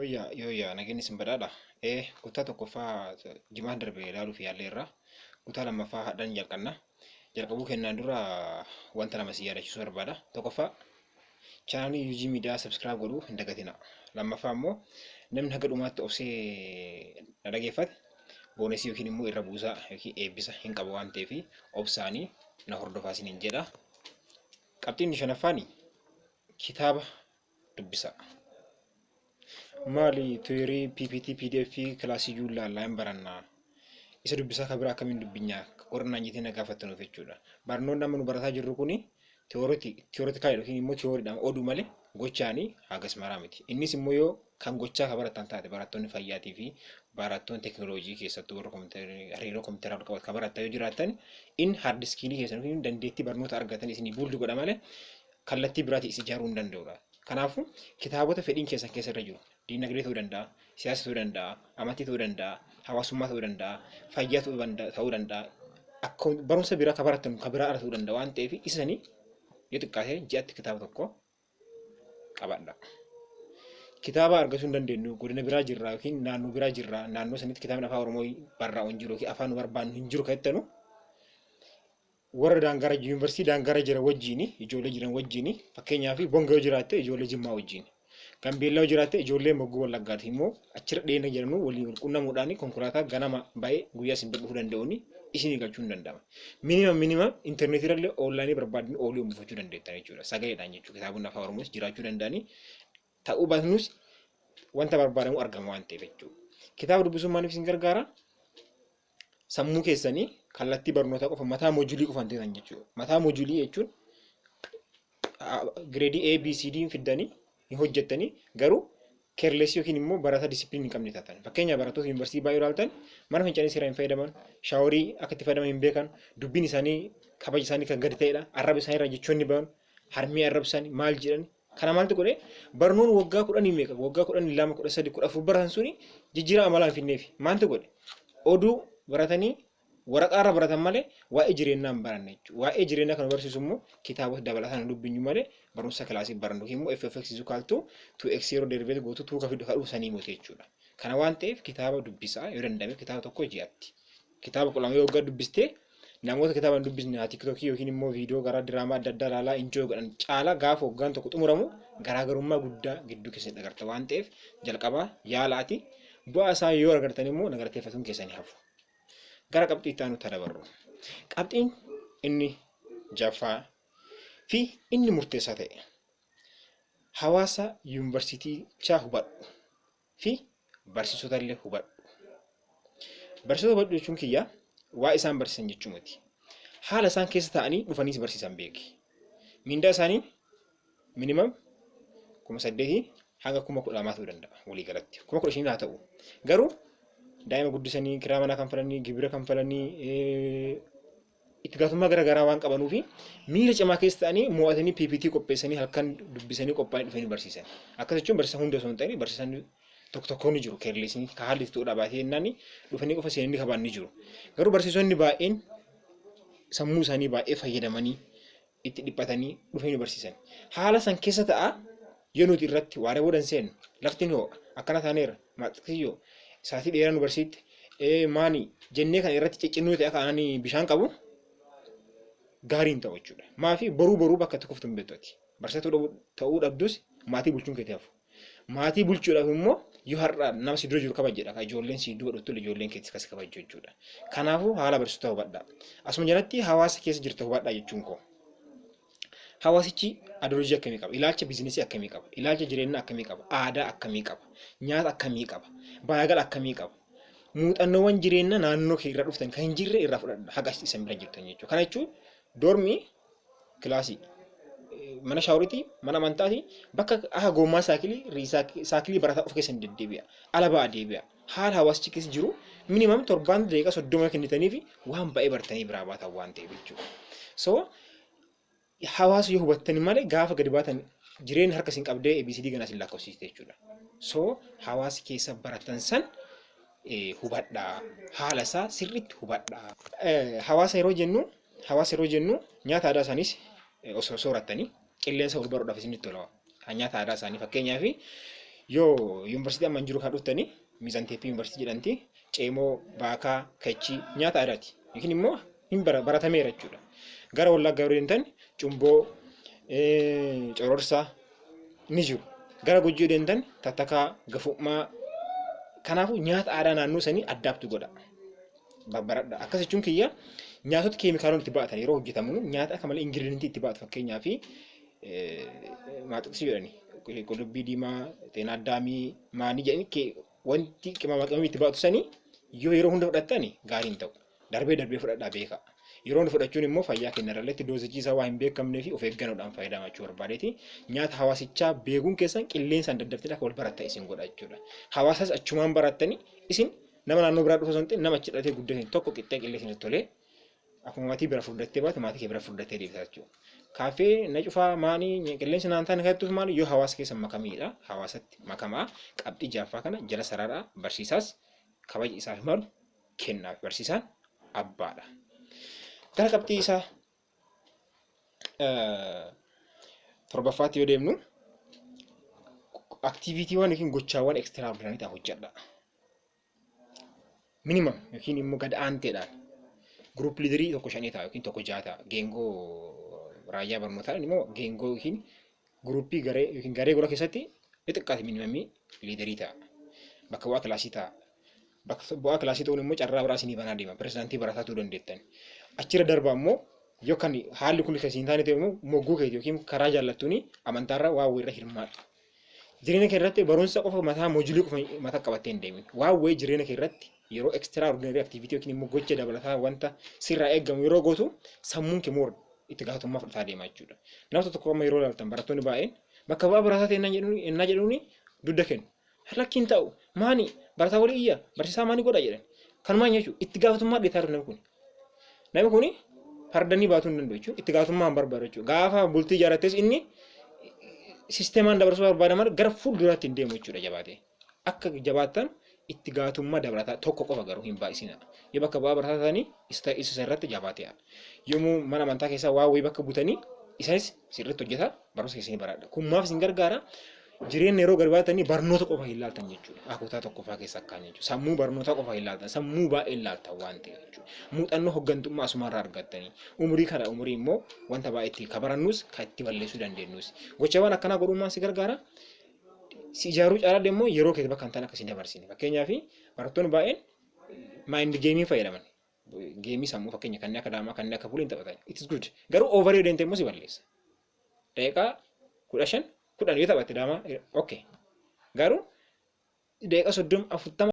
Yooyyaa yooyyaa, nageenyi isin badhaadha. Kutaa tokkoffaa jimaan darbe ilaaluuf yaalleerra. Kutaa lammaffaa hadhaan jalqabna. Jalqabuu kennaan dura wanta lama si yaadachiisuu barbaada. Tokkoffaa, chaanaalii UG Media subscribe godhuu hin dagatina. Lammaffaa immoo, namni haga dhumaatti obsee na dhageeffate bonusii yookiin immoo irra buusaa yookiin eebbisa hin qabu waan ta'eef, obsaanii na hordofaa isiniin jedha. Qabxiin shanaffaan, kitaaba dubbisaa. Maali, theory, PPT, PDF, kilaasii iyyuu ilaallaa hin barannaa. Isa dubbisaa kan biraa akkamiin dubbinyaa qorannaan jettee na gaafattanuuf jechuudha. Barnoonni amma nu barataa jirru kuni theoretical yookiin immoo tiyooriidhaan oduu malee gochaanii hagas maraa miti. Innis immoo yoo kan gochaa kan baratan taate, barattoonni fayyaatii fi barattoonni teekinooloojii, keessattuu warra hariiroo kompiitaraa wal qabatu kan baratan yoo jiraatan, in hard skillii keessan yookiin dandeettii barnoota argatan isinii build godha malee kallattii biraatiin is ijaaruu hin danda'udha. Kanaafuu kitaabota fedhiin keessan keessa irra jiru, diinagdee ta'uu danda'a, siyaasa ta'uu danda'a, amantii ta'uu danda'a, hawaasummaa ta'uu danda'a, fayyaa ta'uu danda'a, akka barumsa biraa kan baratan kan biraa ala ta'uu danda'a waan ta'eef, isanii yoo xiqqaate ji'atti kitaaba tokko qabadha. Kitaaba argachuu hin dandeenyu, godina biraa jirra yookiin naannoo biraa jirra, naannoo sanitti kitaabni Afaan Oromoo barraa'u hin jiru yookiin afaan nu barbaannu hin jiru kan jettanu, warra daangaara yuunivarsiitii daangaara jira wajjin, ijoollee jiran wajjin, fakkeenyaaf Bonga yoo jiraatte ijoollee Jimmaa wajjin, Gambeellaa yoo jiraatte ijoollee Moggoo Wallaggaati immoo achirra dhiyeenya jiranuu waliin wal quunnamuudhaan konkolaataa ganama ba'ee guyyaa isin bira dhufuu danda'uun isinii galchuu hin danda'ama. Minimum minimum intarneetii irrallee onlineii barbaadni ooluu buufachuu dandeettan jechuudha. Sagaleedhaan jechuudha. Kitaabonni Afaan Oromoos jiraachuu danda'anii ta'uu baatnus wanta barbaadamu argama waan ta'eef jechuudha. Kitaaba dubbisuun maaliif isin gargaara? Sammuu keessanii kallattii barnootaa qofa, mataa mojuulii qofa hin ta'an jechuudha. Mataa mojuulii jechuun gireedii A, B, C, D fiddanii hin hojjettanii, garuu carelessii yookiin immoo barataa discipline hin qabne taatan. Fakkeenyaaf, barattoota yuunivarsiitii baay'ee ilaaltan, mana fincaanii seeraan hin fayyadaman, showerii akka itti fayyadaman hin beekan, dubbiin isaanii kabaja isaanii kan gadi ta'edha, arraba isaanii irraa jechoonni bahan, harmee arrabsan maal jedhan. Kana maaltu godhe? Barnoon waggaa 10 meeqa, waggaa 12, 13, 14 baratan suni jijjiirama amalaa hin finneefi. Maaltu godhe? Oduu baratanii waraqaa irra baratan malee waa'ee jireenyaa hin baranne jechuudha. Waa'ee jireenyaa kan barsiisu immoo kitaabota dabalataan dubbinyu malee barumsa kilaasii barannu yookiin immoo f of x is equal to 2x yeroo derivative gootu 2 ka fidu kadhu sanii miti jechuudha. Kana waan ta'eef kitaaba dubbisaa, yoo danda'ame kitaaba tokko ji'atti. Kitaaba 12 yoo waggaa dubbistee, namoota kitaaba hin dubbisne haa TikTokii yookiin immoo viidiyoo garaa diraamaa adda addaa ilaalaa enjoy godhan caala, gaafa waggaan tokko xumuramu garaagarummaa guddaa gidduu keessatti agarta waan ta'eef, jalqabaa yaalaati, bu'aa isaa yoo agartan immoo na galateeffatuun keessanii hafu. Gara qabxii itti aanutti dabarru. Qabxiin inni jaffaa fi inni murteessaa ta'e, hawaasa yuunivarsiitichaa hubadhu fi barsiisota illee hubadhu. Barsiisota hubadhu jechuun kiyya waa isaan barsiisan jechuu miti. Haala isaan keessa ta'anii dhufanii barsiisan beeki. Mindaa isaanii minimum 8,000 hanga 12,000 ta'uu danda'a walii galatti. 15,000 haa ta'u. Garuu daa'ima guddisanii, kiraa manaa kanfalanii, gibira kanfalanii, itti gaafatamummaa gara garaa waan qabanuu fi miira cimaa keessa ta'anii mo'atanii PPT qopheessanii, halkan dubbisanii qophaa'anii dhufanii barsiisan. Akkas jechuun barsiisan hunda osoo hin ta'in, barsiisan tokko tokko ni jiru. Carelessii ka haalli itti ta'uu baatee jennaan dhufanii qofa seenanii kabaan ni jiru. Garuu barsiisonni baay'een sammuu isaanii baay'ee fayyadamanii, itti dhiphatanii dhufanii barsiisan. Haala san keessa ta'a yoo nuti irratti waaree booda hin seennu, lafti ni ho'a, akkana taaneera, maaxixiyyoo sa'aatii dheeraa nu barsiitte maani jennee kan irratti ciccinnuu ta'e akka aananii bishaan qabu gaarii hin ta'u jechuudha. Maafi boruu boruu bakka itti kuftu hin beektu ati. Barsiisaa ta'uu dhabdus maatii bulchuun keetii hafu. Maatii bulchuudhaaf immoo yoo har'a nama si dura jiru kabajedha. Kan ijoolleen si duuba dhuftu ijoolleen keetis kas kabajju jechuudha. Kanaafuu haala barsiisota hubadhaa. Asuma jalatti hawaasa keessa jirta hubadhaa jechuun koo. Hawaasichi ideology akkamii qaba? Ilaalcha businessii akkamii qaba? Ilaalcha jireenyaa akkamii qaba? Aadaa akkamii qaba? Nyaata akkamii qaba? Baay'agala akkamii qaba? Muuxannoowwan jireenyaa naannoo kee irraa dhuftan kan hin jirre irraa fudhadha haga isin bira jirtan jechuudha. Kana jechuun dormii, kilaasii, mana showeriitii, mana amantaatii, bakka akka gommaa saayikilii saayikilii barataa of keessa hin deddeebi'a. Ala ba'aa deebi'a. Haala hawaasichi keessa jiru minimum torbaan daqiiqaa 30 kennitanii fi waan baay'ee bartanii biraa baatan waan ta'eef jechuudha. So hawaasa yoo hubattani malee, gaafa gadi baatan jireenya harka isin qabdee ABCD ganaa isin lakkoofsiiste jechuudha. So hawaasa keessa baratan san hubadhaa. Haala isaa sirriitti hubadhaa. Hawaasa yeroo jennu nyaata aadaa isaaniis osoo soorattanii qilleensa wal baruudhaaf isinitti tola. Nyaata aadaa isaanii, fakkeenyaaf, Yoo yuunivarsiitii amma jiru kan dhuftanii, Miizaan Teeppii Yuunivarsiitii jedhamti. Ceemoo, baakaa, kachii nyaata aadaati. Yookiin immoo hin baratameera jechuudha. Gara Wallaggaa yoo deemtan cumboo, cororsaa ni jiru. Gara Gujii yoo deemtan tattakaa, gafu'maa. Kanaafuu nyaata aadaa naannoo sanii adapt godha. Babbaradha. Akkas jechuun kiyya, nyaatota keemikaalonni itti ba'atan yeroo hojjetamu, nyaata akka malee ingredientii itti ba'atu, fakkeenyaa fi maaxuqsii jedhani, qullubbii diimaa, xeenaa addaamii, maanii jedhani, wanti qimama qimamii itti ba'atu sanii yoo yeroo hunda fudhattan gaarii hin ta'u. Darbee darbee fudhadhaa beeka. Yeroo hunda fudhachuun immoo fayyaa keenya irratti dosage isaa waa hin beekamnee fi of eeggannoodhaan fayyadamachuu barbaadeeti. Nyaata hawaasichaa beekuun keessan qilleensaan daddaftee akka wal baratta isin godha jechuudha. Hawaasas achumaan barattanii, isin nama naannoo biraa dhufa osoo hin ta'in, nama achi dhalatee guddate tokko qixxee qilleensa tolee, akkuma maatii bira furdattee baate, maatii kee bira furdattee deebita jechuudha. Kaaffee na cufaa maanii qilleensi naan taane kanattuuf maali yoo hawaasa keessa makamiidha. Hawaasatti makamaa. Qabxii jaaffaa kana jala sararaa, barsiisaas kabaja isaaf malu kennaaf, barsiisaan abbaadha. Gara qabxii isaa torbaffaatti yoo deemnu, activitywwan yookiin gochaawwan extraordinary ta'an hojjedha. Minimum yookiin immoo gad aanteedhaan group leaderii tokko shanii ta'a yookiin tokko ja'a ta'a. Geengoo raayyaa barnootaa immoo geengoo yookiin groupii garee yookiin garee gora keessatti ni xiqqaate minimumii leaderii ta'a. Bakka bu'aa kilaasii ta'a. Bakka bu'aa kilaasii ta'uun immoo carraa biraa isinii banaa deema. Pirezidaantii barataa ta'uu dandeettan. Achirra darbaa immoo, yoo kan haalli kun kan isin taane ta'e immoo, mogguu keeti yookiin karaa jaallattuuni amantaarra waa wayirra hirmaadhu. Jireenya kee irratti barumsa qofa mataa module qofa mataa qabattee hin deemin. Waa wayii jireenya kee irratti yeroo extraordinary activity yookiin immoo gocha dabalataa wanta sirraa eegamu yeroo gootu, sammuun kee more itti gaafatamummaa fudhataa deema jechuudha. Nama tokko amma yeroo ilaaltan, barattoonni baay'een bakka bu'aa barataa ta'e ennaa jedhuuni dugda kennu. Lakkiin ta'u maani barataa walii iyya, barsiisaa maani godha jedhan. Kanumaan jechuudha itti gaafatamummaa dheetaa namni kun. Namni kun fardanii baatuu hin danda'u jechuudha. Itti gaafatamummaa hin barbaadu jechuudha. Gaafa bultii ijaarrattes inni sisteemaan dabarsuu barbaada malee gara fuulduraatti hin deemu jechuudha jabaatee. Akka jabaattan itti gaafatamummaa dabalataa tokko qofa garuu hin baay'isina. Yoo bakka bu'aa barataa ta'anii isa irratti jabaatee. Yommuu mana amantaa keessaa waa wayii bakka butanii, isanis sirriitti hojjeta, barumsa keessanii baradha. Kun maaf isin gargaara? Jireenya yeroo gadi baatanii barnoota qofa hin laaltan jechuudha. Akutaa tokkoffaa keessa akkaan jechuudha. Sammuu barnootaa qofa hin laaltan. Sammuu baay'ee hin laaltan waan ta'eef jechuudha. Muuxannoo hooggantummaa asumarraa argattanii. Umurii kana umurii immoo wanta baay'ee itti kabarannus kan itti balleessuu dandeenyus. Gochawwan akkanaa godhummaan si gargaara. Si ijaaruu caalaa immoo yeroo keessa bakka hin taane akkasiin dabarsine. Fakkeenyaaf, barattoonni baay'een mind gameii fayyadaman. Gameii sammuu, fakkeenya kanneen akka daamaa, kanneen akka poolii hin taphatan. It is good. Garuu overii yoo deemte immoo si balleessa. Daqiiqaa 15, 10 yoo taphatte daamaa, okay. Garuu daqiiqaa 30, 40